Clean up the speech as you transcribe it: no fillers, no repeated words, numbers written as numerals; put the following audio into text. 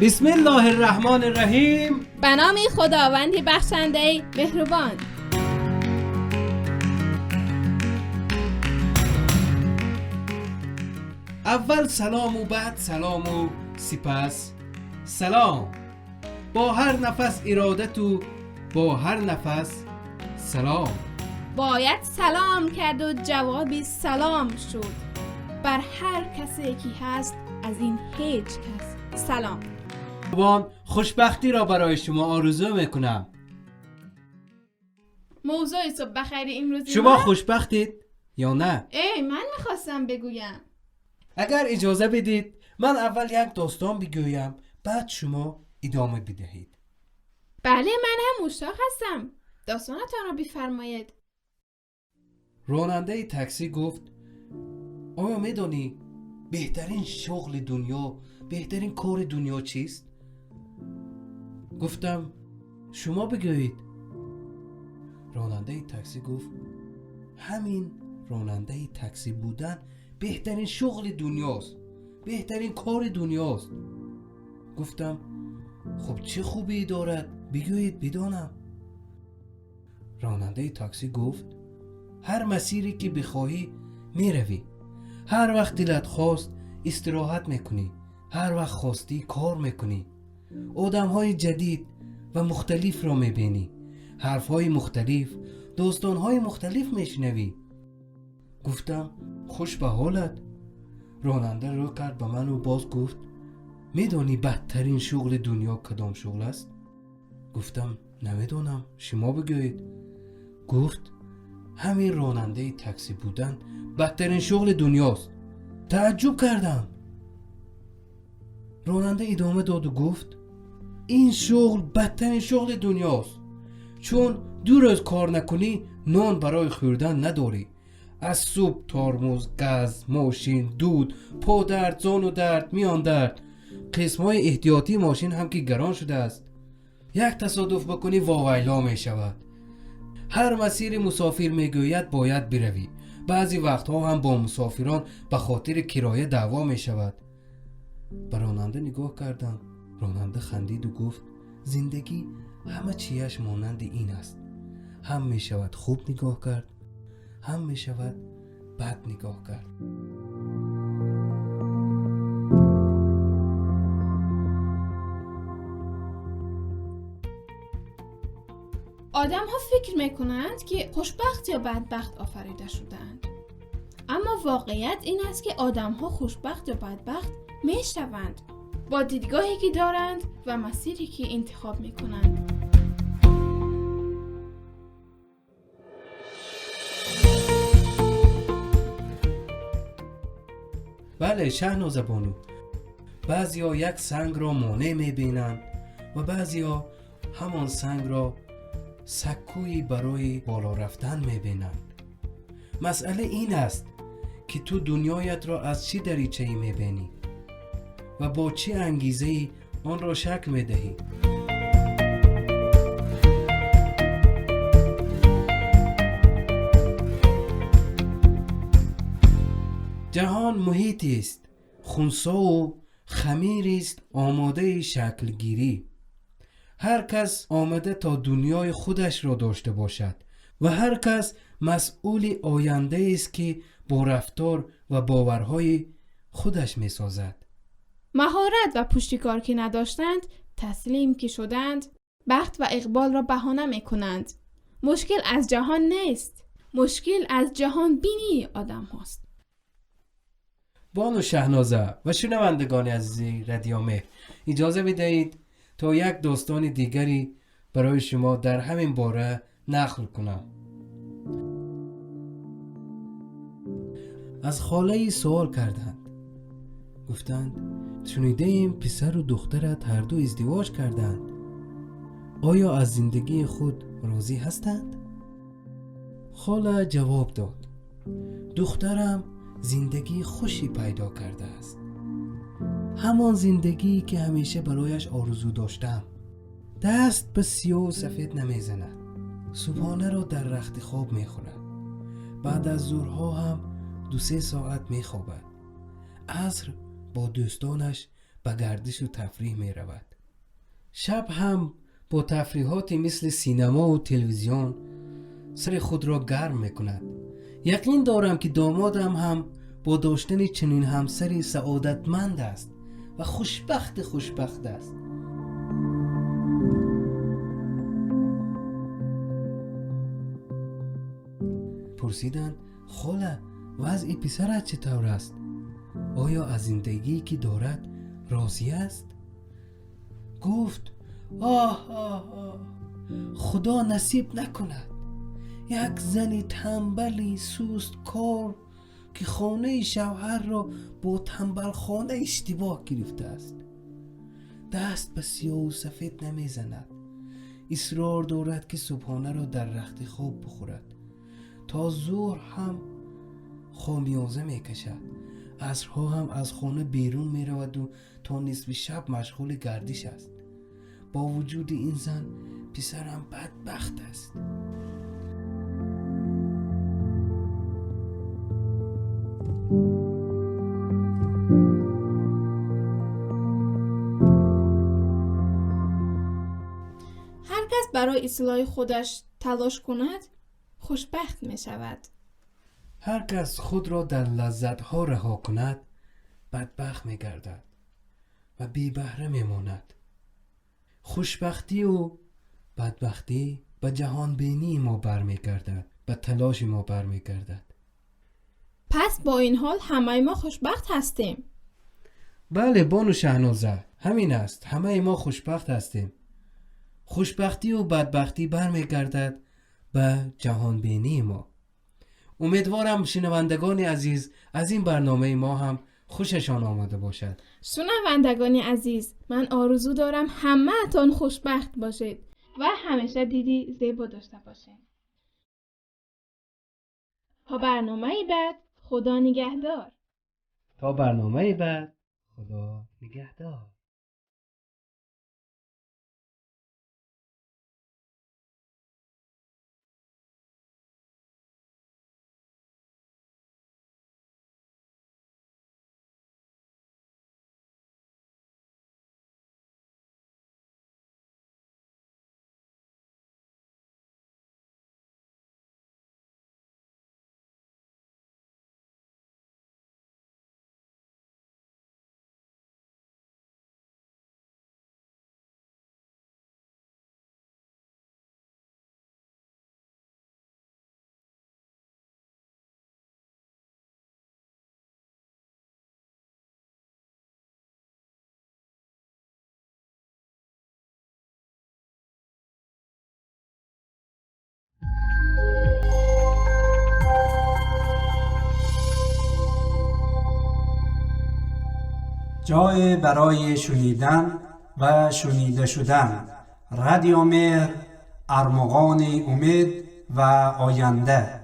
بسم الله الرحمن الرحیم. به نام خداوند بخشنده مهربان. اول سلام و بعد سلام و سپس سلام. با هر نفس ارادت و با هر نفس سلام. باید سلام کرد و جوابی سلام شد. بر هر کسی که هست از این هیچ کس سلام. خوشبختی را برای شما آرزو میکنم. موضوع صبح بخیر امروز شما خوشبختید یا نه؟ ای من میخواستم بگویم. اگر اجازه بدید من اول یک داستان بگویم، بعد شما ادامه بدهید. بله، من هم مشتاق هستم. داستانتان را بفرمایید. راننده تاکسی گفت: آیا میدانی بهترین شغل دنیا، بهترین کار دنیا چیست؟ گفتم شما بگویید. راننده تاکسی گفت: همین راننده تاکسی بودن بهترین شغل دنیاست، بهترین کار دنیاست. گفتم خب چه خوبی دارد؟ بگویید بدانم. راننده تاکسی گفت: هر مسیری که بخواهی میروی، هر وقت دلت خواست استراحت میکنی، هر وقت خواستی کار میکنی، آدمهای جدید و مختلف را میبینی، حرفهای مختلف، داستانهای مختلف میشنوی. گفتم خوش به حالت. راننده رو کرد به من و باز گفت: میدانی بدترین شغل دنیا کدام شغل است؟ گفتم نمیدانم، شما بگویید. گفت همین راننده تاکسی بودن بدترین شغل دنیاست. تعجب کردم. راننده ادامه داد و گفت: این شغل بدترین شغل دنیاست، چون 2 روز کار نکنی نان برای خوردن نداری. از صبح ترمز، گاز، ماشین، دود، پا درد، زانو درد، میان درد، قسم‌های احتیاطی ماشین هم که گران شده است. یک تصادف بکنی واویلا می شود. هر مسیر مسافر میگوید باید بروی. بعضی وقتها هم با مسافران به خاطر کرایه دعوا می شود. به راننده نگاه کردم. راننده خندید و گفت: زندگی همه چیش مانند این است، هم می شود خوب نگاه کرد، هم می شود بد نگاه کرد. آدم ها فکر میکنند که خوشبخت یا بدبخت آفریده شدند، اما واقعیت این است که آدم ها خوشبخت یا بدبخت میشوند با دیدگاهی که دارند و مسیری که انتخاب میکنند. بله شهناز بانو، بعضیا یک سنگ را مانع میبینند و بعضیا همان سنگ را سکویی برای بالا رفتن میبینند. مسئله این است که تو دنیایت را از چه دریچه‌ای میبینی و با چه انگیزه‌ای آن را شکل میدهی. جهان محیطی است خنثی و خمیری است آماده شکلگیری. هر کس آمده تا دنیای خودش را داشته باشد و هر کس مسئول آینده است که با رفتار و باورهای خودش می سازد. مهارت و پشتکار که نداشتند، تسلیم که شدند، بخت و اقبال را بهانه می کنند. مشکل از جهان نیست، مشکل از جهان بینی آدم هاست. بانو شهنازه و شنوندگان عزیز رادیو مهر، اجازه بدهید تا یک داستان دیگری برای شما در همین باره نقل کنم. از خاله‌ای سوال کردند. گفتند شنیده ایم پسر و دخترت هر دو ازدواج کردند، آیا از زندگی خود راضی هستند؟ خاله جواب داد: دخترم زندگی خوشی پیدا کرده است، همان زندگی که همیشه برایش آرزو داشتم. دست به سیاه و سفید نمیزند، صبحانه را در رخت خواب میخورد، بعد از ظهرها هم 2-3 ساعت میخوابد، عصر با دوستانش ба гардишу тафриҳ меравад. Шаб ҳам бо тафриҳоте мисли синамову телевизион сари худро гарм мекунад. Яқин дорам, ки домодам ҳам бо доштани чунин ҳамсари саодатманд аст ва хушбахти хушбахт аст. Пурсиданд: хола, вазъи писарат чӣ тавр аст? Оё аз зиндагие, ки дорад, розӣ аст? Гуфт: оҳ, оҳ, оҳ, Худо насиб накунад, як зани тамбали сусткор, ки хонаи шавҳарро бо тамбалхона иштибоҳ гирифтааст, даст ба сиёҳу сафед намезанад, исрор дорад, ки субҳонаро дар рахти хоб бихӯрад, то зуҳр ҳам хомиёза мекашад, асрҳо ҳам аз хона берун мераваду то нисфи шаб машғули гардиш аст. Бо вуҷуди ин зан писарам бадбахт аст. Ҳар кас барои ислоҳи худаш талош кунад, хушбахт мешавад. Ҳар кас худро дар лаззатҳо раҳо кунад, бадбахт мегардад ва бебаҳра мемонад. Хушбахтию бадбахтӣ ба ҷаҳонбинии мо бармегардад, ба талоши мо бармегардад. Пас бо ин ҳол ҳамаи мо хушбахт ҳастем. Бале, бону Шаҳноза, ҳамин аст, ҳамаи мо хушбахт ҳастем. Хушбахтию бадбахтӣ бармегардад ба ҷаҳонбинии мо. Умедворам, шунавандагони азиз аз ин барномаи мо ҳам хушашон омада бошад. Шунавандагони азиз, ман орзу дорам, ҳамаатон хушбахт бошед ва ҳамеша диди зебо дошта бошед. То барномаи баъд, Худо нигаҳдор. То барномаи баъд, Худо нигаҳдор. جای برای شنیدن و شنیده شدن. رادیو مهر، ارمغان امید و آینده.